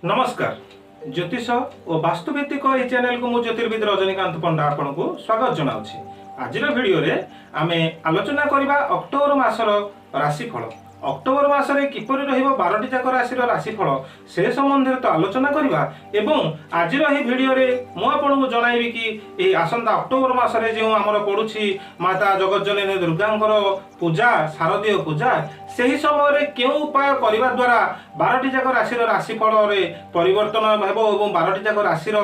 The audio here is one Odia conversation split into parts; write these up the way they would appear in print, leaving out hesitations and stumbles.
ନମସ୍କାର। ଜ୍ୟୋତିଷ ଓ ବାସ୍ତୁଭିତ୍ତିକ ଏହି ଚ୍ୟାନେଲକୁ ମୁଁ ଜ୍ୟୋତିର୍ବିଦ ରଜନୀକାନ୍ତ ପଣ୍ଡା ଆପଣଙ୍କୁ ସ୍ୱାଗତ ଜଣାଉଛି। ଆଜିର ଭିଡ଼ିଓରେ ଆମେ ଆଲୋଚନା କରିବା ଅକ୍ଟୋବର ମାସର ରାଶିଫଳ। ଅକ୍ଟୋବର ମାସରେ କିପରି ରହିବ 12ଟି ଯାକ ରାଶିର ରାଶିଫଳ, ସେ ସମ୍ବନ୍ଧରେ ତ ଆଲୋଚନା କରିବା ଏବଂ ଆଜିର ଏହି ଭିଡ଼ିଓରେ ମୁଁ ଆପଣଙ୍କୁ ଜଣାଇବି କି ଏହି ଆସନ୍ତା ଅକ୍ଟୋବର ମାସରେ ଯେଉଁ ଆମର ପଡ଼ୁଛି ମାତା ଜଗତଜନନୀ ଦୁର୍ଗାଙ୍କର ପୂଜା, ଶାରଦୀୟ ପୂଜା, ସେହି ସମୟରେ କେଉଁ ଉପାୟ କରିବା ଦ୍ୱାରା 12ଟି ଯାକ ରାଶିର ରାଶିଫଳରେ ପରିବର୍ତ୍ତନ ହେବ ଏବଂ 12ଟି ଯାକ ରାଶିର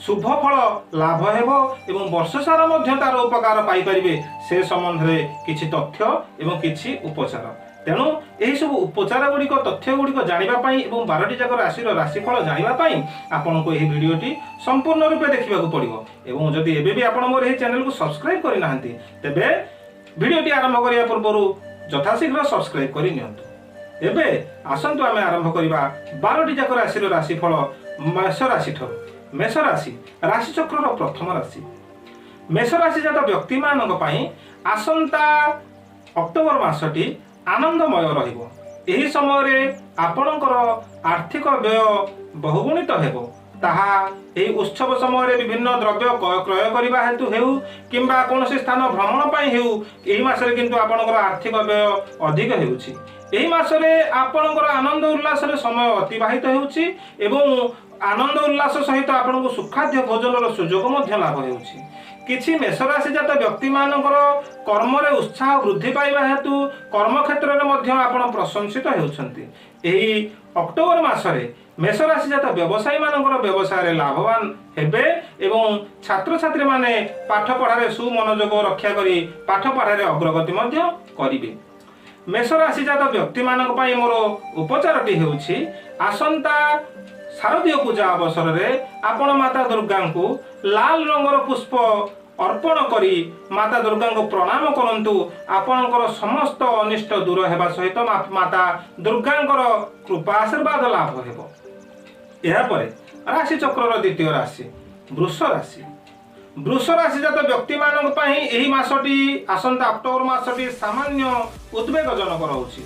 ଶୁଭ ଫଳ ଲାଭ ହେବ ଏବଂ ବର୍ଷ ସାରା ମଧ୍ୟ ତାର ଉପକାର ପାଇପାରିବେ, ସେ ସମ୍ବନ୍ଧରେ କିଛି ତଥ୍ୟ ଏବଂ କିଛି ଉପଚାର। ତେଣୁ ଏହିସବୁ ଉପଚାର ଗୁଡ଼ିକ, ତଥ୍ୟ ଗୁଡ଼ିକ ଜାଣିବା ପାଇଁ ଏବଂ 12ଟି ଯାକ ରାଶିର ରାଶିଫଳ ଜାଣିବା ପାଇଁ ଆପଣଙ୍କୁ ଏହି ଭିଡ଼ିଓଟି ସମ୍ପୂର୍ଣ୍ଣ ରୂପେ ଦେଖିବାକୁ ପଡ଼ିବ। ଏବଂ ଯଦି ଏବେ ବି ଆପଣ ମୋର ଏହି ଚ୍ୟାନେଲକୁ ସବସ୍କ୍ରାଇବ୍ କରିନାହାନ୍ତି, ତେବେ ଭିଡ଼ିଓଟି ଆରମ୍ଭ କରିବା ପୂର୍ବରୁ ଯଥାଶୀଘ୍ର ସବସ୍କ୍ରାଇବ୍ କରି ନିଅନ୍ତୁ। ଏବେ ଆସନ୍ତୁ ଆମେ ଆରମ୍ଭ କରିବା 12ଟି ଯାକ ରାଶିର ରାଶିଫଳ ମେଷ ରାଶିଠାରୁ। ମେଷ ରାଶି ରାଶିଚକ୍ରର ପ୍ରଥମ ରାଶି। ମେଷ ରାଶିଜାତ ବ୍ୟକ୍ତିମାନଙ୍କ ପାଇଁ ଆସନ୍ତା ଅକ୍ଟୋବର ମାସଟି ଆନନ୍ଦମୟ ରହିବ। ଏହି ସମୟରେ ଆପଣଙ୍କର ଆର୍ଥିକ ବ୍ୟୟ ବହୁଗୁଣିତ ହେବ। ତାହା ଏହି ଉତ୍ସବ ସମୟରେ ବିଭିନ୍ନ ଦ୍ରବ୍ୟ କ୍ରୟ କରିବା ହେତୁ ହେଉ କିମ୍ବା କୌଣସି ସ୍ଥାନ ଭ୍ରମଣ ପାଇଁ ହେଉ, ଏହି ମାସରେ କିନ୍ତୁ ଆପଣଙ୍କର ଆର୍ଥିକ ବ୍ୟୟ ଅଧିକ ହେଉଛି। ଏହି ମାସରେ ଆପଣଙ୍କର ଆନନ୍ଦ ଉଲ୍ଲାସରେ ସମୟ ଅତିବାହିତ ହେଉଛି ଏବଂ ଆନନ୍ଦ ଉଲ୍ଲାସ ସହିତ ଆପଣଙ୍କୁ ସୁଖାଦ୍ୟ ଭୋଜନର ସୁଯୋଗ ମଧ୍ୟ ଲାଭ ହେଉଛି। କିଛି ମେଷରାଶିଜାତ ବ୍ୟକ୍ତିମାନଙ୍କର କର୍ମରେ ଉତ୍ସାହ ବୃଦ୍ଧି ପାଇବା ହେତୁ କର୍ମକ୍ଷେତ୍ରରେ ମଧ୍ୟ ଆପଣ ପ୍ରଶଂସିତ ହେଉଛନ୍ତି। ଏହି ଅକ୍ଟୋବର ମାସରେ ମେଷରାଶିଜାତ ବ୍ୟବସାୟୀମାନଙ୍କର ବ୍ୟବସାୟରେ ଲାଭବାନ ହେବେ ଏବଂ ଛାତ୍ରଛାତ୍ରୀମାନେ ପାଠପଢ଼ାରେ ସୁମନୋଯୋଗ ରକ୍ଷା କରି ପାଠପଢ଼ାରେ ଅଗ୍ରଗତି ମଧ୍ୟ କରିବେ। ମେଷରାଶିଜାତ ବ୍ୟକ୍ତିମାନଙ୍କ ପାଇଁ ମୋର ଉପଚାରଟି ହେଉଛି, ଆସନ୍ତା ଶାରଦୀୟ ପୂଜା ଅବସରରେ ଆପଣ ମାତା ଦୁର୍ଗାଙ୍କୁ ଲାଲ ରଙ୍ଗର ପୁଷ୍ପ ଅର୍ପଣ କରି ମାତା ଦୁର୍ଗାଙ୍କୁ ପ୍ରଣାମ କରନ୍ତୁ। ଆପଣଙ୍କର ସମସ୍ତ ଅନିଷ୍ଟ ଦୂର ହେବା ସହିତ ମାତା ଦୁର୍ଗାଙ୍କର କୃପା ଆଶୀର୍ବାଦ ଲାଭ ହେବ। ଏହାପରେ ରାଶିଚକ୍ରର ଦ୍ୱିତୀୟ ରାଶି ବୃଷ ରାଶି। ବୃଷ ରାଶିଜାତ ବ୍ୟକ୍ତିମାନଙ୍କ ପାଇଁ ଏହି ମାସଟି, ଆସନ୍ତା ଅକ୍ଟୋବର ମାସଟି ସାମାନ୍ୟ ଉଦ୍ବେଗଜନକ ରହୁଛି।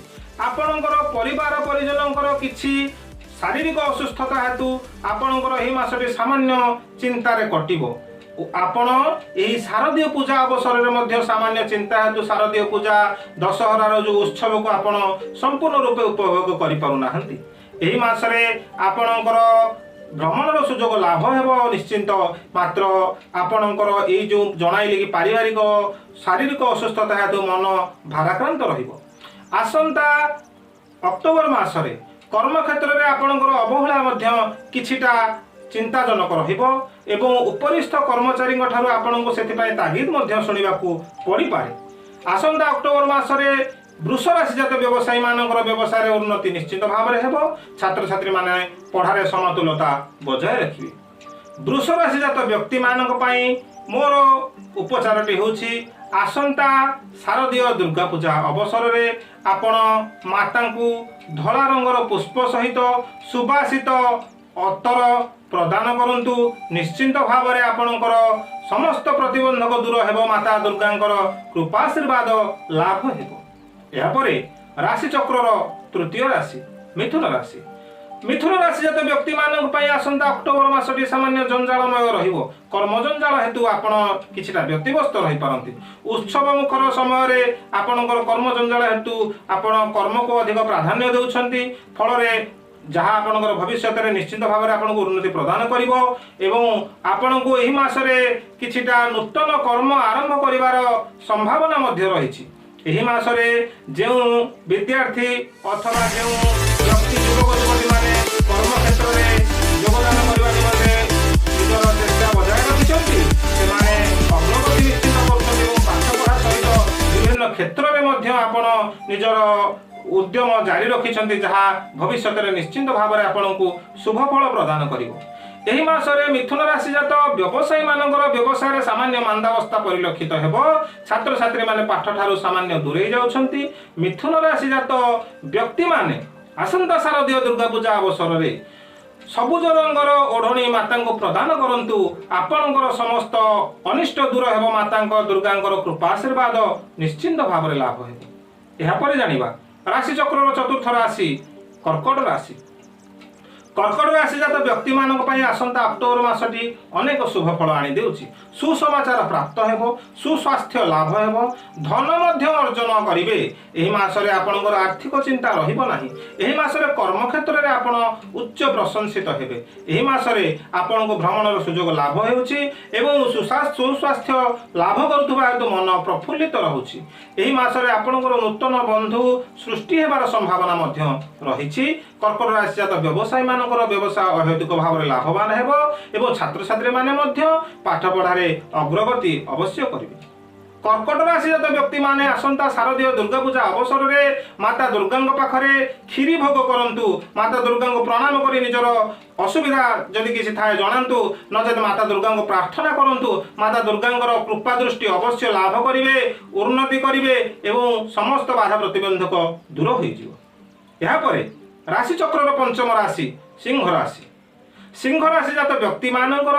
ଆପଣଙ୍କର ପରିବାର ପରିଜନଙ୍କର କିଛି ଶାରୀରିକ ଅସୁସ୍ଥତା ହେତୁ ଆପଣଙ୍କର ଏହି ମାସଟି ସାମାନ୍ୟ ଚିନ୍ତାରେ କଟିବ। ଆପଣ ଏହି ଶାରଦୀୟ ପୂଜା ଅବସରରେ ମଧ୍ୟ ସାମାନ୍ୟ ଚିନ୍ତା ହେତୁ ଶାରଦୀୟ ପୂଜା ଦଶହରାର ଯେଉଁ ଉତ୍ସବକୁ ଆପଣ ସମ୍ପୂର୍ଣ୍ଣ ରୂପେ ଉପଭୋଗ କରିପାରୁନାହାନ୍ତି। ଏହି ମାସରେ ଆପଣଙ୍କର ଭ୍ରମଣର ସୁଯୋଗ ଲାଭ ହେବ ନିଶ୍ଚିନ୍ତ, ମାତ୍ର ଆପଣଙ୍କର ଏଇ ଯେଉଁ ଜଣାଇଲି କି ପାରିବାରିକ ଶାରୀରିକ ଅସୁସ୍ଥତା ହେତୁ ମନ ଭାରାକ୍ରାନ୍ତ ରହିବ। ଆସନ୍ତା ଅକ୍ଟୋବର ମାସରେ କର୍ମକ୍ଷେତ୍ରରେ ଆପଣଙ୍କର ଅବହେଳା ମଧ୍ୟ କିଛିଟା ଚିନ୍ତାଜନକ ରହିବ ଏବଂ ଉପରିସ୍ଥ କର୍ମଚାରୀଙ୍କ ଠାରୁ ଆପଣଙ୍କୁ ସେଥିପାଇଁ ତାଗିଦ ମଧ୍ୟ ଶୁଣିବାକୁ ପଡ଼ିପାରେ। ଆସନ୍ତା ଅକ୍ଟୋବର ମାସରେ ବୃଷ ରାଶିଜାତ ବ୍ୟବସାୟୀମାନଙ୍କର ବ୍ୟବସାୟରେ ଉନ୍ନତି ନିଶ୍ଚିତ ଭାବରେ ହେବ। ଛାତ୍ରଛାତ୍ରୀମାନେ ପଢ଼ାରେ ସମତୁଲତା ବଜାୟ ରଖିବେ। ବୃଷ ରାଶିଜାତ ବ୍ୟକ୍ତିମାନଙ୍କ ପାଇଁ ମୋର ଉପଚାରଟି ହେଉଛି, ଆସନ୍ତା ଶାରଦୀୟ ଦୁର୍ଗା ପୂଜା ଅବସରରେ ଆପଣ ମାତାଙ୍କୁ ଧଳା ରଙ୍ଗର ପୁଷ୍ପ ସହିତ ସୁବାସିତ ଅତର ପ୍ରଦାନ କରନ୍ତୁ। ନିଶ୍ଚିନ୍ତ ଭାବରେ ଆପଣଙ୍କର ସମସ୍ତ ପ୍ରତିବନ୍ଧକ ଦୂର ହେବ, ମାତା ଦୁର୍ଗାଙ୍କର କୃପାଶୀର୍ବାଦ ଲାଭ ହେବ। ଏହାପରେ ରାଶିଚକ୍ରର ତୃତୀୟ ରାଶି ମିଥୁନ ରାଶି। ମିଥୁନ ରାଶିଜାତ ବ୍ୟକ୍ତିମାନଙ୍କ ପାଇଁ ଆସନ୍ତା ଅକ୍ଟୋବର ମାସଟି ସାମାନ୍ୟ ଜଞ୍ଜାଳମୟ ରହିବ। କର୍ମଜଞ୍ଜାଳ ହେତୁ ଆପଣ କିଛିଟା ବ୍ୟତିବ୍ୟସ୍ତ ରହିପାରନ୍ତି। ଉତ୍ସବ ମୁଖର ସମୟରେ ଆପଣଙ୍କର କର୍ମଜଞ୍ଜାଳ ହେତୁ ଆପଣ କର୍ମକୁ ଅଧିକ ପ୍ରାଧାନ୍ୟ ଦେଉଛନ୍ତି, ଫଳରେ ଯାହା ଆପଣଙ୍କର ଭବିଷ୍ୟତରେ ନିଶ୍ଚିତ ଭାବରେ ଆପଣଙ୍କୁ ଉନ୍ନତି ପ୍ରଦାନ କରିବ ଏବଂ ଆପଣଙ୍କୁ ଏହି ମାସରେ କିଛିଟା ନୂତନ କର୍ମ ଆରମ୍ଭ କରିବାର ସମ୍ଭାବନା ମଧ୍ୟ ରହିଛି। ଏହି ମାସରେ ଯେଉଁ ବିଦ୍ୟାର୍ଥୀ ଅଥବା ଯେଉଁ ବ୍ୟକ୍ତି, ଯୁବକ ଯୁବତୀମାନେ କର୍ମକ୍ଷେତ୍ରରେ ଯୋଗଦାନ କରିବା ନିମନ୍ତେ ନିଜର ଚେଷ୍ଟା ବଜାୟ ରଖିଛନ୍ତି, ସେମାନେ ଅଗ୍ରଗତି ନିଶ୍ଚିତ କରୁଛନ୍ତି ଏବଂ ପାଠପଢ଼ା ସହିତ ବିଭିନ୍ନ କ୍ଷେତ୍ରରେ ମଧ୍ୟ ଆପଣ ନିଜର ଉଦ୍ୟମ ଜାରି ରଖିଛନ୍ତି, ଯାହା ଭବିଷ୍ୟତରେ ନିଶ୍ଚିନ୍ତ ଭାବରେ ଆପଣଙ୍କୁ ଶୁଭ ଫଳ ପ୍ରଦାନ କରିବ। ଏହି ମାସରେ ମିଥୁନ ରାଶିଜାତ ବ୍ୟବସାୟୀମାନଙ୍କର ବ୍ୟବସାୟରେ ସାମାନ୍ୟ ମାନ୍ଦାବସ୍ଥା ପରିଲକ୍ଷିତ ହେବ। ଛାତ୍ରଛାତ୍ରୀମାନେ ପାଠଠାରୁ ସାମାନ୍ୟ ଦୂରେଇ ଯାଉଛନ୍ତି। ମିଥୁନ ରାଶିଜାତ ବ୍ୟକ୍ତିମାନେ ଆସନ୍ତା ଶାରଦୀୟ ଦୁର୍ଗା ପୂଜା ଅବସରରେ ସବୁଜ ରଙ୍ଗର ଓଢ଼ଣୀ ମାତାଙ୍କୁ ପ୍ରଦାନ କରନ୍ତୁ। ଆପଣଙ୍କର ସମସ୍ତ ଅନିଷ୍ଟ ଦୂର ହେବ, ମାତାଙ୍କ ଦୁର୍ଗାଙ୍କର କୃପା ଆଶୀର୍ବାଦ ନିଶ୍ଚିନ୍ତ ଭାବରେ ଲାଭ ହେବ। ଏହାପରେ ଜାଣିବା ରାଶିଚକ୍ରର ଚତୁର୍ଥ ରାଶି କର୍କଟ ରାଶି। କର୍କଟ ରାଶିଜାତ ବ୍ୟକ୍ତିମାନଙ୍କ ପାଇଁ ଆସନ୍ତା ଅକ୍ଟୋବର ମାସଟି ଅନେକ ଶୁଭ ଫଳ ଆଣିଦେଉଛି। ସୁସମାଚାର ପ୍ରାପ୍ତ ହେବ, ସୁସ୍ୱାସ୍ଥ୍ୟ ଲାଭ ହେବ, ଧନ ମଧ୍ୟ ଅର୍ଜନ କରିବେ। ଏହି ମାସରେ ଆପଣଙ୍କର ଆର୍ଥିକ ଚିନ୍ତା ରହିବ ନାହିଁ। ଏହି ମାସରେ କର୍ମକ୍ଷେତ୍ରରେ ଆପଣ ଉଚ୍ଚ ପ୍ରଶଂସିତ ହେବେ। ଏହି ମାସରେ ଆପଣଙ୍କୁ ଭ୍ରମଣର ସୁଯୋଗ ଲାଭ ହେଉଛି ଏବଂ ସୁସ୍ୱାସ୍ଥ୍ୟ ଲାଭ କରୁଥିବା ହେତୁ ମନ ପ୍ରଫୁଲ୍ଲିତ ରହୁଛି। ଏହି ମାସରେ ଆପଣଙ୍କର ନୂତନ ବନ୍ଧୁ ସୃଷ୍ଟି ହେବାର ସମ୍ଭାବନା ମଧ୍ୟ ରହିଛି। କର୍କଟ ରାଶିଜାତ ବ୍ୟବସାୟୀମାନଙ୍କର ବ୍ୟବସାୟ ଅହେତୁକ ଭାବରେ ଲାଭବାନ ହେବ ଏବଂ ଛାତ୍ରଛାତ୍ରୀମାନେ ମଧ୍ୟ ପାଠପଢ଼ାରେ ଅଗ୍ରଗତି ଅବଶ୍ୟ କରିବେ। କର୍କଟ ରାଶିଜାତ ବ୍ୟକ୍ତିମାନେ ଆସନ୍ତା ଶାରଦୀୟ ଦୁର୍ଗା ପୂଜା ଅବସରରେ ମାତା ଦୁର୍ଗାଙ୍କ ପାଖରେ କ୍ଷୀରି ଭୋଗ କରନ୍ତୁ। ମାତା ଦୁର୍ଗାଙ୍କୁ ପ୍ରଣାମ କରି ନିଜର ଅସୁବିଧା ଯଦି କିଛି ଥାଏ ଜଣାନ୍ତୁ, ନଚେତ ମାତା ଦୁର୍ଗାଙ୍କୁ ପ୍ରାର୍ଥନା କରନ୍ତୁ। ମାତା ଦୁର୍ଗାଙ୍କର କୃପା ଦୃଷ୍ଟି ଅବଶ୍ୟ ଲାଭ କରିବେ, ଉନ୍ନତି କରିବେ ଏବଂ ସମସ୍ତ ବାଧା ପ୍ରତିବନ୍ଧକ ଦୂର ହୋଇଯିବ। ଏହାପରେ ରାଶିଚକ୍ରର ପଞ୍ଚମ ରାଶି ସିଂହ ରାଶି। ସିଂହ ରାଶିଜାତ ବ୍ୟକ୍ତିମାନଙ୍କର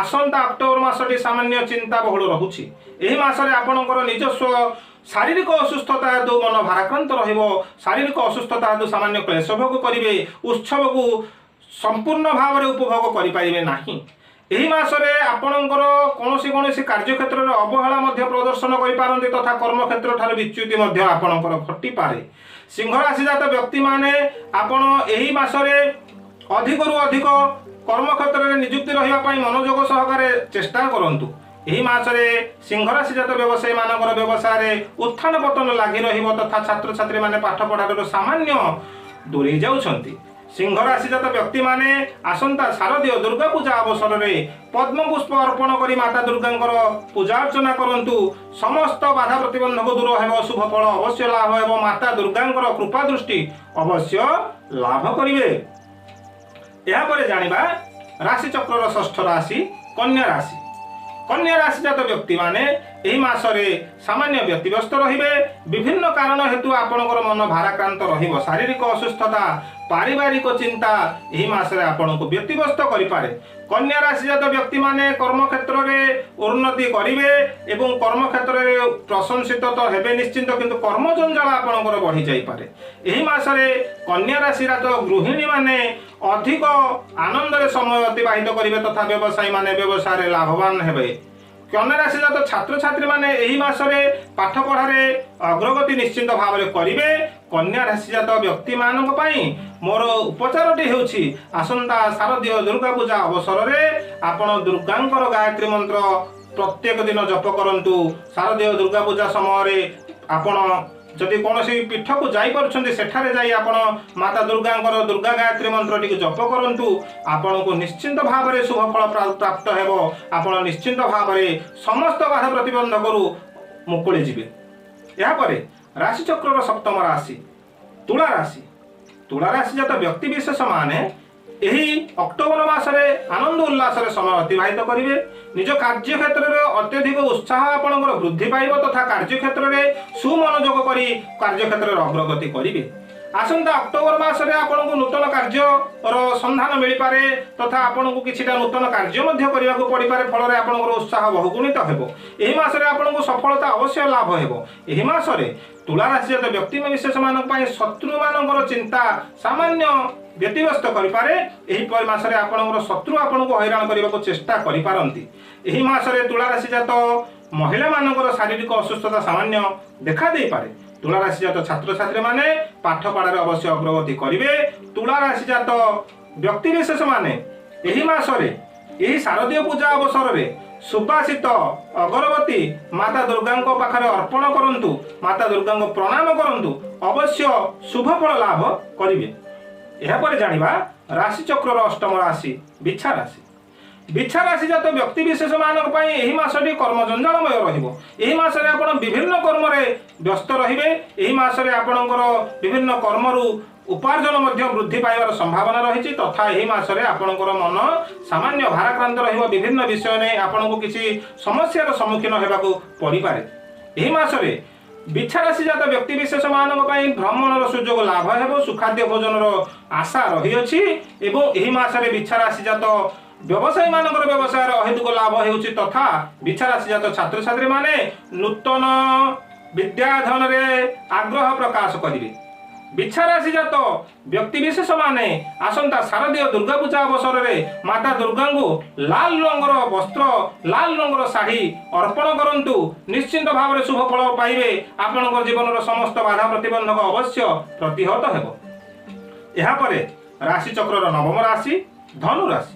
ଆସନ୍ତା ଅକ୍ଟୋବର ମାସଟି ସାମାନ୍ୟ ଚିନ୍ତା ବହୁଳ ରହୁଛି। ଏହି ମାସରେ ଆପଣଙ୍କର ନିଜସ୍ୱ ଶାରୀରିକ ଅସୁସ୍ଥତା ହେତୁ ମନ ଭାରାକ୍ରାନ୍ତ ରହିବ। ଶାରୀରିକ ଅସୁସ୍ଥତା ହେତୁ ସାମାନ୍ୟ କ୍ଲେଶ ଭୋଗ କରିବେ। ଉତ୍ସବକୁ ସମ୍ପୂର୍ଣ୍ଣ ଭାବରେ ଉପଭୋଗ କରିପାରିବେ ନାହିଁ। ଏହି ମାସରେ ଆପଣଙ୍କର କୌଣସି କୌଣସି କାର୍ଯ୍ୟକ୍ଷେତ୍ରରେ ଅବହେଳା ମଧ୍ୟ ପ୍ରଦର୍ଶନ କରିପାରନ୍ତି ତଥା କର୍ମକ୍ଷେତ୍ର ଠାରୁ ବିଚ୍ୟୁତି ମଧ୍ୟ ଆପଣଙ୍କର ଘଟିପାରେ। ସିଂହ ରାଶିଜାତ ବ୍ୟକ୍ତିମାନେ ଆପଣ ଏହି ମାସରେ ଅଧିକରୁ ଅଧିକ କର୍ମକ୍ଷେତ୍ରରେ ନିଯୁକ୍ତି ରହିବା ପାଇଁ ମନୋଯୋଗ ସହକାରେ ଚେଷ୍ଟା କରନ୍ତୁ। ଏହି ମାସରେ ସିଂହ ରାଶିଜାତ ବ୍ୟବସାୟୀମାନଙ୍କର ବ୍ୟବସାୟରେ ଉତ୍ଥାନ ପତନ ଲାଗି ରହିବ ତଥା ଛାତ୍ରଛାତ୍ରୀମାନେ ପାଠ ପଢ଼ାଠାରୁ ସାମାନ୍ୟ ଦୂରେଇ ଯାଉଛନ୍ତି। ସିଂହ ରାଶିଜାତ ବ୍ୟକ୍ତିମାନେ ଆସନ୍ତା ଶାରଦୀୟ ଦୁର୍ଗା ପୂଜା ଅବସରରେ ପଦ୍ମପୁଷ୍ପ ଅର୍ପଣ କରି ମାତା ଦୁର୍ଗାଙ୍କର ପୂଜା ଅର୍ଚ୍ଚନା କରନ୍ତୁ। ସମସ୍ତ ବାଧା ପ୍ରତିବନ୍ଧକ ଦୂର ହେବ, ଶୁଭ ଫଳ ଅବଶ୍ୟ ଲାଭ ହେବ। ମାତା ଦୁର୍ଗାଙ୍କର କୃପା ଦୃଷ୍ଟି ଅବଶ୍ୟ ଲାଭ କରିବେ। ଏହାପରେ ଜାଣିବା ରାଶିଚକ୍ରର ଷଷ୍ଠ ରାଶି କନ୍ୟା ରାଶି। କନ୍ୟା ରାଶିଜାତ ବ୍ୟକ୍ତିମାନେ ଏହି ମାସରେ ସାମାନ୍ୟ ବ୍ୟତିବ୍ୟସ୍ତ ରହିବେ। ବିଭିନ୍ନ କାରଣ ହେତୁ ଆପଣଙ୍କର ମନ ଭାରାକ୍ରାନ୍ତ ରହିବ। ଶାରୀରିକ ଅସୁସ୍ଥତା, ପାରିବାରିକ ଚିନ୍ତା ଏହି ମାସରେ ଆପଣଙ୍କୁ ବ୍ୟତିବ୍ୟସ୍ତ କରିପାରେ। କନ୍ୟା ରାଶିଜାତ ବ୍ୟକ୍ତିମାନେ କର୍ମକ୍ଷେତ୍ରରେ ଉନ୍ନତି କରିବେ ଏବଂ କର୍ମକ୍ଷେତ୍ରରେ ପ୍ରଶଂସିତ ତ ହେବେ ନିଶ୍ଚିନ୍ତ, କିନ୍ତୁ କର୍ମଜଞ୍ଜାଳ ଆପଣଙ୍କର ବଢ଼ି ଯାଇପାରେ। ଏହି ମାସରେ କନ୍ୟା ରାଶିଜାତ ଗୃହିଣୀମାନେ ଅଧିକ ଆନନ୍ଦରେ ସମୟ ଅତିବାହିତ କରିବେ ତଥା ବ୍ୟବସାୟୀମାନେ ବ୍ୟବସାୟରେ ଲାଭବାନ ହେବେ। କନ୍ୟା ରାଶିଜାତ ଛାତ୍ରଛାତ୍ରୀମାନେ ଏହି ମାସରେ ପାଠପଢ଼ାରେ ଅଗ୍ରଗତି ନିଶ୍ଚିନ୍ତ ଭାବରେ କରିବେ। କନ୍ୟା ରାଶିଜାତ ବ୍ୟକ୍ତିମାନଙ୍କ ପାଇଁ ମୋର ଉପଚାରଟି ହେଉଛି ଆସନ୍ତା ଶାରଦୀୟ ଦୁର୍ଗା ପୂଜା ଅବସରରେ ଆପଣ ଦୁର୍ଗାଙ୍କର ଗାୟତ୍ରୀ ମନ୍ତ୍ର ପ୍ରତ୍ୟେକ ଦିନ ଜପ କରନ୍ତୁ। ଶାରଦୀୟ ଦୁର୍ଗା ପୂଜା ସମୟରେ ଆପଣ ଯଦି କୌଣସି ପୀଠକୁ ଯାଇପାରୁଛନ୍ତି, ସେଠାରେ ଯାଇ ଆପଣ ମାତା ଦୁର୍ଗାଙ୍କର ଦୁର୍ଗା ଗାୟତ୍ରୀ ମନ୍ତ୍ରଟିକୁ ଜପ କରନ୍ତୁ। ଆପଣଙ୍କୁ ନିଶ୍ଚିନ୍ତ ଭାବରେ ଶୁଭ ଫଳ ପ୍ରାପ୍ତ ହେବ। ଆପଣ ନିଶ୍ଚିନ୍ତ ଭାବରେ ସମସ୍ତ ବାଧା ପ୍ରତିବନ୍ଧକରୁ ମୁକୁଳି ଯିବେ। ଏହାପରେ ରାଶିଚକ୍ରର ସପ୍ତମ ରାଶି ତୁଳା ରାଶି। ତୁଳା ରାଶିଜାତ ବ୍ୟକ୍ତି ବିଶେଷ ମାନେ ଏହି ଅକ୍ଟୋବର ମାସରେ ଆନନ୍ଦ ଉଲ୍ଲାସରେ ସମୟ ଅତିବାହିତ କରିବେ। ନିଜ କାର୍ଯ୍ୟକ୍ଷେତ୍ରରେ ଅତ୍ୟଧିକ ଉତ୍ସାହ ଆପଣଙ୍କର ବୃଦ୍ଧି ପାଇବ ତଥା କାର୍ଯ୍ୟକ୍ଷେତ୍ରରେ ସୁମନୋଯୋଗ କରି କାର୍ଯ୍ୟକ୍ଷେତ୍ରରେ ଅଗ୍ରଗତି କରିବେ। ଆସନ୍ତା ଅକ୍ଟୋବର ମାସରେ ଆପଣଙ୍କୁ ନୂତନ କାର୍ଯ୍ୟର ସନ୍ଧାନ ମିଳିପାରେ ତଥା ଆପଣଙ୍କୁ କିଛିଟା ନୂତନ କାର୍ଯ୍ୟ ମଧ୍ୟ କରିବାକୁ ପଡ଼ିପାରେ। ଫଳରେ ଆପଣଙ୍କର ଉତ୍ସାହ ବହୁଗୁଣିତ ହେବ। ଏହି ମାସରେ ଆପଣଙ୍କୁ ସଫଳତା ଅବଶ୍ୟ ଲାଭ ହେବ। ଏହି ମାସରେ ତୁଳା ରାଶିଜାତ ବ୍ୟକ୍ତି ବିଶେଷମାନଙ୍କ ପାଇଁ ଶତ୍ରୁମାନଙ୍କର ଚିନ୍ତା ସାମାନ୍ୟ ବ୍ୟତିବ୍ୟସ୍ତ କରିପାରେ। ଏହି ମାସରେ ଆପଣଙ୍କର ଶତ୍ରୁ ଆପଣଙ୍କୁ ହଇରାଣ କରିବାକୁ ଚେଷ୍ଟା କରିପାରନ୍ତି। ଏହି ମାସରେ ତୁଳା ରାଶିଜାତ ମହିଳାମାନଙ୍କର ଶାରୀରିକ ଅସୁସ୍ଥତା ସାମାନ୍ୟ ଦେଖା ଦେଇପାରେ। ତୁଳା ରାଶିଜାତ ଛାତ୍ରଛାତ୍ରୀମାନେ ପାଠପଢ଼ାରେ ଅବଶ୍ୟ ଅଗ୍ରଗତି କରିବେ। ତୁଳା ରାଶିଜାତ ବ୍ୟକ୍ତିବିଶେଷମାନେ ଏହି ମାସରେ ଏହି ଶାରଦୀୟ ପୂଜା ଅବସରରେ ସୁବାସିତ ଅଗରବତୀ ମାତା ଦୁର୍ଗାଙ୍କ ପାଖରେ ଅର୍ପଣ କରନ୍ତୁ। ମାତା ଦୁର୍ଗାଙ୍କୁ ପ୍ରଣାମ କରନ୍ତୁ, ଅବଶ୍ୟ ଶୁଭ ଫଳ ଲାଭ କରିବେ। ଏହାପରେ ଜାଣିବା ରାଶିଚକ୍ରର ଅଷ୍ଟମ ରାଶି ବିଛା ରାଶି। ବିଛା ରାଶିଜାତ ବ୍ୟକ୍ତି ବିଶେଷମାନଙ୍କ ପାଇଁ ଏହି ମାସଟି କର୍ମଜଞ୍ଜାଳମୟ ରହିବ। ଏହି ମାସରେ ଆପଣ ବିଭିନ୍ନ କର୍ମରେ ବ୍ୟସ୍ତ ରହିବେ। ଏହି ମାସରେ ଆପଣଙ୍କର ବିଭିନ୍ନ କର୍ମରୁ ଉପାର୍ଜନ ମଧ୍ୟ ବୃଦ୍ଧି ପାଇବାର ସମ୍ଭାବନା ରହିଛି ତଥା ଏହି ମାସରେ ଆପଣଙ୍କର ମନ ସାମାନ୍ୟ ଭାରାକ୍ରାନ୍ତ ରହିବ। ବିଭିନ୍ନ ବିଷୟ ନେଇ ଆପଣଙ୍କୁ କିଛି ସମସ୍ୟାର ସମ୍ମୁଖୀନ ହେବାକୁ ପଡ଼ିପାରେ। ଏହି ମାସରେ ବିଛା ରାଶିଜାତ ବ୍ୟକ୍ତି ବିଶେଷମାନଙ୍କ ପାଇଁ ଭ୍ରମଣର ସୁଯୋଗ ଲାଭ ହେବ। ସୁଖାଦ୍ୟ ଭୋଜନର ଆଶା ରହିଅଛି ଏବଂ ଏହି ମାସରେ ବିଛା ରାଶିଜାତ ବ୍ୟବସାୟୀମାନଙ୍କର ବ୍ୟବସାୟରେ ଅହେତୁକ ଲାଭ ହେଉଛି ତଥା ବିଛା ରାଶିଜାତ ଛାତ୍ରଛାତ୍ରୀମାନେ ନୂତନ ବିଦ୍ୟାଧନରେ ଆଗ୍ରହ ପ୍ରକାଶ କରିବେ। ବିଛା ରାଶିଜାତ ବ୍ୟକ୍ତି ବିଶେଷମାନେ ଆସନ୍ତା ଶାରଦୀୟ ଦୁର୍ଗା ପୂଜା ଅବସରରେ ମାତା ଦୁର୍ଗାଙ୍କୁ ଲାଲ ରଙ୍ଗର ବସ୍ତ୍ର, ଲାଲ ରଙ୍ଗର ଶାଢ଼ୀ ଅର୍ପଣ କରନ୍ତୁ। ନିଶ୍ଚିନ୍ତ ଭାବରେ ଶୁଭ ଫଳ ପାଇବେ। ଆପଣଙ୍କ ଜୀବନର ସମସ୍ତ ବାଧା ପ୍ରତିବନ୍ଧକ ଅବଶ୍ୟ ପ୍ରତିହତ ହେବ। ଏହାପରେ ରାଶିଚକ୍ରର ନବମ ରାଶି ଧନୁ ରାଶି।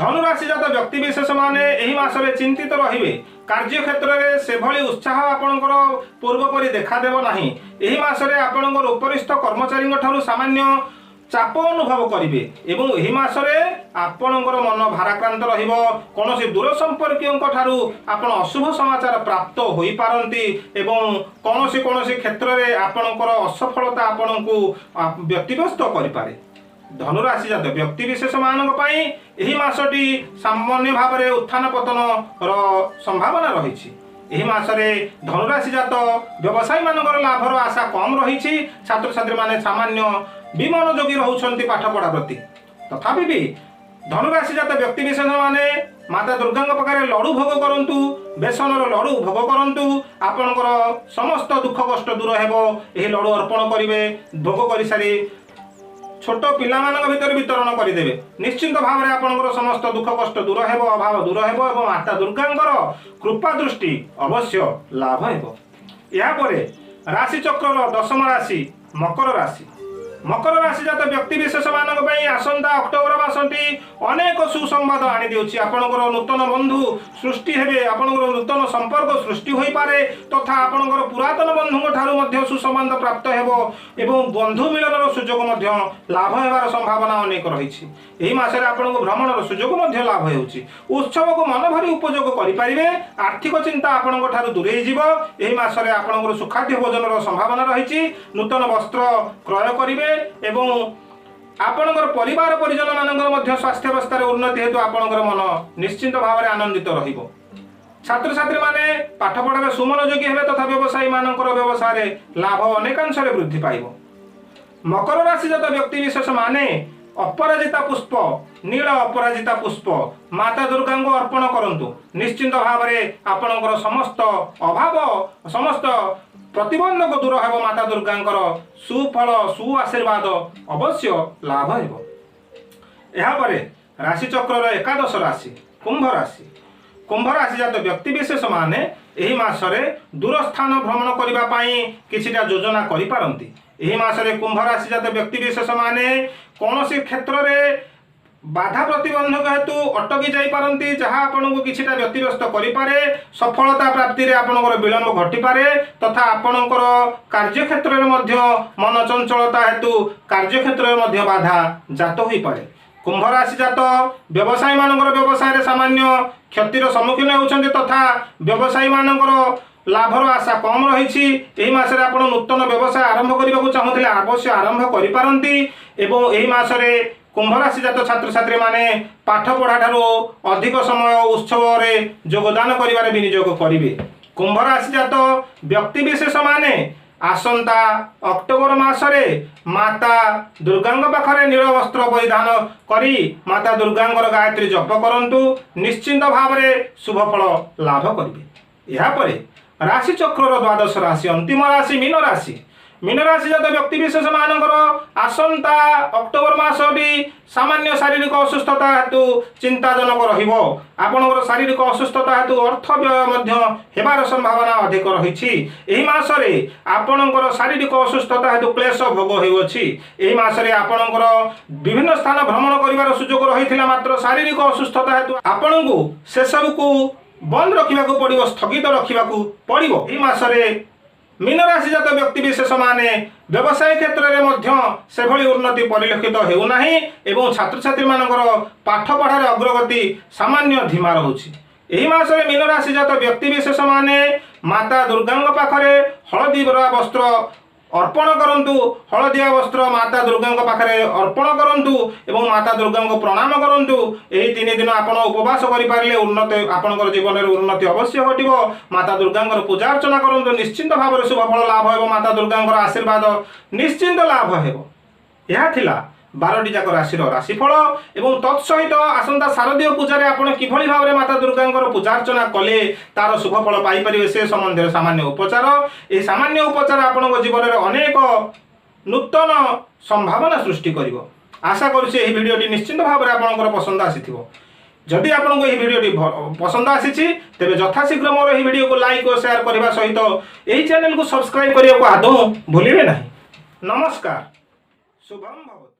ଧନୁ ରାଶିଜାତ ବ୍ୟକ୍ତି ବିଶେଷମାନେ ଏହି ମାସରେ ଚିନ୍ତିତ ରହିବେ। କାର୍ଯ୍ୟକ୍ଷେତ୍ରରେ ସେଭଳି ଉତ୍ସାହ ଆପଣଙ୍କର ପୂର୍ବପରି ଦେଖାଦେବ ନାହିଁ। ଏହି ମାସରେ ଆପଣଙ୍କର ଉପରିସ୍ଥ କର୍ମଚାରୀଙ୍କ ଠାରୁ ସାମାନ୍ୟ ଚାପ ଅନୁଭବ କରିବେ ଏବଂ ଏହି ମାସରେ ଆପଣଙ୍କର ମନ ଭାରାକ୍ରାନ୍ତ ରହିବ। କୌଣସି ଦୂର ସମ୍ପର୍କୀୟଙ୍କ ଠାରୁ ଆପଣ ଅଶୁଭ ସମାଚାର ପ୍ରାପ୍ତ ହୋଇପାରନ୍ତି ଏବଂ କୌଣସି କୌଣସି କ୍ଷେତ୍ରରେ ଆପଣଙ୍କର ଅସଫଳତା ଆପଣଙ୍କୁ ବ୍ୟତିବ୍ୟସ୍ତ କରିପାରେ। ଧନୁରାଶିଜାତ ବ୍ୟକ୍ତି ବିଶେଷମାନଙ୍କ ପାଇଁ ଏହି ମାସଟି ସାମାନ୍ୟ ଭାବରେ ଉତ୍ଥାନ ପତନର ସମ୍ଭାବନା ରହିଛି। ଏହି ମାସରେ ଧନୁରାଶିଜାତ ବ୍ୟବସାୟୀମାନଙ୍କର ଲାଭର ଆଶା କମ୍ ରହିଛି। ଛାତ୍ରଛାତ୍ରୀମାନେ ସାମାନ୍ୟ ବିମନୋଯୋଗୀ ରହୁଛନ୍ତି ପାଠପଢ଼ା ପ୍ରତି। ତଥାପି ବି ଧନୁରାଶିଜାତ ବ୍ୟକ୍ତି ବିଶେଷମାନେ ମାତା ଦୁର୍ଗାଙ୍କ ପାଖରେ ଲଡ଼ୁ ଭୋଗ କରନ୍ତୁ, ବେସନର ଲଡ଼ୁ ଭୋଗ କରନ୍ତୁ, ଆପଣଙ୍କର ସମସ୍ତ ଦୁଃଖ କଷ୍ଟ ଦୂର ହେବ। ଏହି ଲଡ଼ୁ ଅର୍ପଣ କରିବେ, ଭୋଗ କରିସାରି ଛୋଟ ପିଲାମାନଙ୍କ ଭିତରେ ବିତରଣ କରିଦେବେ। ନିଶ୍ଚିନ୍ତ ଭାବରେ ଆପଣଙ୍କର ସମସ୍ତ ଦୁଃଖ କଷ୍ଟ ଦୂର ହେବ, ଅଭାବ ଦୂର ହେବ ଏବଂ ମାତା ଦୁର୍ଗାଙ୍କର କୃପା ଦୃଷ୍ଟି ଅବଶ୍ୟ ଲାଭ ହେବ। ଏହାପରେ ରାଶିଚକ୍ରର ଦଶମ ରାଶି ମକର ରାଶି। ମକର ରାଶିଜାତ ବ୍ୟକ୍ତି ବିଶେଷମାନଙ୍କ ପାଇଁ ଆସନ୍ତା ଅକ୍ଟୋବର ମାସଟି ଅନେକ ସୁସମ୍ବାଦ ଆଣିଦେଉଛି। ଆପଣଙ୍କର ନୂତନ ବନ୍ଧୁ ସୃଷ୍ଟି ହେବେ, ଆପଣଙ୍କର ନୂତନ ସମ୍ପର୍କ ସୃଷ୍ଟି ହୋଇପାରେ ତଥା ଆପଣଙ୍କର ପୁରାତନ ବନ୍ଧୁଙ୍କ ଠାରୁ ମଧ୍ୟ ସୁସମ୍ବାଦ ପ୍ରାପ୍ତ ହେବ ଏବଂ ବନ୍ଧୁ ମିଳନର ସୁଯୋଗ ମଧ୍ୟ ଲାଭ ହେବାର ସମ୍ଭାବନା ଅନେକ ରହିଛି। ଏହି ମାସରେ ଆପଣଙ୍କୁ ଭ୍ରମଣର ସୁଯୋଗ ମଧ୍ୟ ଲାଭ ହେଉଛି। ଉତ୍ସବକୁ ମନଭରି ଉପଯୋଗ କରିପାରିବେ। ଆର୍ଥିକ ଚିନ୍ତା ଆପଣଙ୍କ ଠାରୁ ଦୂରେଇ ଯିବ। ଏହି ମାସରେ ଆପଣଙ୍କର ସୁଖାଦ୍ୟ ଭୋଜନର ସମ୍ଭାବନା ରହିଛି। ନୂତନ ବସ୍ତ୍ର କ୍ରୟ କରିବେ ଏବଂ ଆପଣଙ୍କର ପରିବାର ପରିଜନମାନଙ୍କର ମଧ୍ୟ ସ୍ୱାସ୍ଥ୍ୟାବସ୍ଥାରେ ଉନ୍ନତି ହେତୁ ଆପଣଙ୍କର ମନ ନିଶ୍ଚିନ୍ତ ଭାବରେ ଆନନ୍ଦିତ ରହିବ। ଛାତ୍ରଛାତ୍ରୀମାନେ ପାଠପଢ଼ାରେ ସୁମନୋଯୋଗୀ ହେବେ ତଥା ବ୍ୟବସାୟୀମାନଙ୍କର ବ୍ୟବସାୟରେ ଲାଭ ଅନେକାଂଶରେ ବୃଦ୍ଧି ପାଇବ। ମକର ରାଶିଜାତ ବ୍ୟକ୍ତି ବିଶେଷମାନେ ଅପରାଜିତା ପୁଷ୍ପ, ନୀଳ ଅପରାଜିତା ପୁଷ୍ପ ମାତା ଦୁର୍ଗାଙ୍କୁ ଅର୍ପଣ କରନ୍ତୁ। ନିଶ୍ଚିନ୍ତ ଭାବରେ ଆପଣଙ୍କର ସମସ୍ତ ଅଭାବ, ସମସ୍ତ ପ୍ରତିବନ୍ଧକ ଦୂର ହେବ। ମାତା ଦୁର୍ଗାଙ୍କର ସୁଫଳ, ସୁଆଶୀର୍ବାଦ ଅବଶ୍ୟ ଲାଭ ହେବ। ଏହାପରେ ରାଶିଚକ୍ରର ଏକାଦଶ ରାଶି କୁମ୍ଭ ରାଶି। କୁମ୍ଭ ରାଶିଜାତ ବ୍ୟକ୍ତି ବିଶେଷମାନେ ଏହି ମାସରେ ଦୂରସ୍ଥାନ ଭ୍ରମଣ କରିବା ପାଇଁ କିଛିଟା ଯୋଜନା କରିପାରନ୍ତି। ଏହି ମାସରେ କୁମ୍ଭ ରାଶିଜାତ ବ୍ୟକ୍ତି ବିଶେଷମାନେ କୌଣସି କ୍ଷେତ୍ରରେ ବାଧା ପ୍ରତିବନ୍ଧକ ହେତୁ ଅଟକି ଯାଇପାରନ୍ତି, ଯାହା ଆପଣଙ୍କୁ କିଛିଟା ବ୍ୟତିବ୍ୟସ୍ତ କରିପାରେ। ସଫଳତା ପ୍ରାପ୍ତିରେ ଆପଣଙ୍କର ବିଳମ୍ବ ଘଟିପାରେ ତଥା ଆପଣଙ୍କର କାର୍ଯ୍ୟକ୍ଷେତ୍ରରେ ମଧ୍ୟ ମନ ଚଞ୍ଚଳତା ହେତୁ କାର୍ଯ୍ୟକ୍ଷେତ୍ରରେ ମଧ୍ୟ ବାଧା ଜାତ ହୋଇପାରେ। କୁମ୍ଭ ରାଶିଜାତ ବ୍ୟବସାୟୀମାନଙ୍କର ବ୍ୟବସାୟରେ ସାମାନ୍ୟ କ୍ଷତିର ସମ୍ମୁଖୀନ ହେଉଛନ୍ତି ତଥା ବ୍ୟବସାୟୀମାନଙ୍କର ଲାଭର ଆଶା କମ୍ ରହିଛି। ଏହି ମାସରେ ଆପଣ ନୂତନ ବ୍ୟବସାୟ ଆରମ୍ଭ କରିବାକୁ ଚାହୁଁଥିଲେ ଅବଶ୍ୟ ଆରମ୍ଭ କରିପାରନ୍ତି ଏବଂ ଏହି ମାସରେ କୁମ୍ଭ ରାଶିଜାତ ଛାତ୍ରଛାତ୍ରୀମାନେ ପାଠପଢ଼ା ଠାରୁ ଅଧିକ ସମୟ ଉତ୍ସବରେ ଯୋଗଦାନ କରିବାରେ ବିନିଯୋଗ କରିବେ। କୁମ୍ଭ ରାଶିଜାତ ବ୍ୟକ୍ତି ବିଶେଷମାନେ ଆସନ୍ତା ଅକ୍ଟୋବର ମାସରେ ମାତା ଦୁର୍ଗାଙ୍କ ପାଖରେ ନୀଳ ବସ୍ତ୍ର ପରିଧାନ କରି ମାତା ଦୁର୍ଗାଙ୍କର ଗାୟତ୍ରୀ ଜପ କରନ୍ତୁ। ନିଶ୍ଚିନ୍ତ ଭାବରେ ଶୁଭ ଫଳ ଲାଭ କରିବେ। ଏହାପରେ ରାଶିଚକ୍ରର ଦ୍ୱାଦଶ ରାଶି, ଅନ୍ତିମ ରାଶି ମୀନ ରାଶି। ମୀନ ରାଶିଜାତ ବ୍ୟକ୍ତି ବିଶେଷମାନଙ୍କର ଆସନ୍ତା ଅକ୍ଟୋବର ମାସଟି ସାମାନ୍ୟ ଶାରୀରିକ ଅସୁସ୍ଥତା ହେତୁ ଚିନ୍ତାଜନକ ରହିବ। ଆପଣଙ୍କର ଶାରୀରିକ ଅସୁସ୍ଥତା ହେତୁ ଅର୍ଥ ବ୍ୟୟ ମଧ୍ୟ ହେବାର ସମ୍ଭାବନା ଅଧିକ ରହିଛି। ଏହି ମାସରେ ଆପଣଙ୍କର ଶାରୀରିକ ଅସୁସ୍ଥତା ହେତୁ କ୍ଲେଶ ଭୋଗ ହେଉଅଛି। ଏହି ମାସରେ ଆପଣଙ୍କର ବିଭିନ୍ନ ସ୍ଥାନ ଭ୍ରମଣ କରିବାର ସୁଯୋଗ ରହିଥିଲା, ମାତ୍ର ଶାରୀରିକ ଅସୁସ୍ଥତା ହେତୁ ଆପଣଙ୍କୁ ସେସବୁକୁ ବନ୍ଦ ରଖିବାକୁ ପଡ଼ିବ, ସ୍ଥଗିତ ରଖିବାକୁ ପଡ଼ିବ। ଏହି ମାସରେ ମୀନ ରାଶିଜାତ ବ୍ୟକ୍ତି ବିଶେଷମାନେ ବ୍ୟବସାୟ କ୍ଷେତ୍ରରେ ମଧ୍ୟ ସେଭଳି ଉନ୍ନତି ପରିଲକ୍ଷିତ ହେଉନାହିଁ ଏବଂ ଛାତ୍ରଛାତ୍ରୀମାନଙ୍କର ପାଠପଢ଼ାରେ ଅଗ୍ରଗତି ସାମାନ୍ୟ ଧୀମା ରହୁଛି। ଏହି ମାସରେ ମୀନ ରାଶିଜାତ ବ୍ୟକ୍ତି ବିଶେଷମାନେ ମାତା ଦୁର୍ଗାଙ୍କ ପାଖରେ ହଳଦୀ ବସ୍ତ୍ର ଅର୍ପଣ କରନ୍ତୁ। ହଳଦିଆ ବସ୍ତ୍ର ମାତା ଦୁର୍ଗାଙ୍କ ପାଖରେ ଅର୍ପଣ କରନ୍ତୁ ଏବଂ ମାତା ଦୁର୍ଗାଙ୍କୁ ପ୍ରଣାମ କରନ୍ତୁ। ଏହି 3 ଦିନ ଆପଣ ଉପବାସ କରିପାରିଲେ ଉନ୍ନତି, ଆପଣଙ୍କର ଜୀବନରେ ଉନ୍ନତି ଅବଶ୍ୟ ଘଟିବ। ମାତା ଦୁର୍ଗାଙ୍କର ପୂଜା ଅର୍ଚ୍ଚନା କରନ୍ତୁ, ନିଶ୍ଚିନ୍ତ ଭାବରେ ଶୁଭ ଫଳ ଲାଭ ହେବ। ମାତା ଦୁର୍ଗାଙ୍କର ଆଶୀର୍ବାଦ ନିଶ୍ଚିନ୍ତ ଲାଭ ହେବ। ଏହା ଥିଲା 12ଟି ଯାକ ରାଶିର ରାଶିଫଳ ଏବଂ ତତ୍ସହିତ ଆସନ୍ତା ଶାରଦୀୟ ପୂଜାରେ ଆପଣ କିଭଳି ଭାବରେ ମାତା ଦୁର୍ଗାଙ୍କର ପୂଜାର୍ଚ୍ଚନା କଲେ ତାର ଶୁଭ ଫଳ ପାଇପାରିବେ ସେ ସମ୍ବନ୍ଧରେ ସାମାନ୍ୟ ଉପଚାର। ଏହି ସାମାନ୍ୟ ଉପଚାର ଆପଣଙ୍କ ଜୀବନରେ ଅନେକ ନୂତନ ସମ୍ଭାବନା ସୃଷ୍ଟି କରିବ। ଆଶା କରୁଛି ଏହି ଭିଡ଼ିଓଟି ନିଶ୍ଚିନ୍ତ ଭାବରେ ଆପଣଙ୍କର ପସନ୍ଦ ଆସିଥିବ। ଯଦି ଆପଣଙ୍କୁ ଏହି ଭିଡ଼ିଓଟି ପସନ୍ଦ ଆସିଛି, ତେବେ ଯଥାଶୀଘ୍ର ମୋର ଏହି ଭିଡ଼ିଓକୁ ଲାଇକ୍ ଓ ସେୟାର କରିବା ସହିତ ଏହି ଚ୍ୟାନେଲକୁ ସବସ୍କ୍ରାଇବ୍ କରିବାକୁ ଆଦୌ ଭୁଲିବେ ନାହିଁ। ନମସ୍କାର, ଶୁଭମ୍ ଭବତୁ।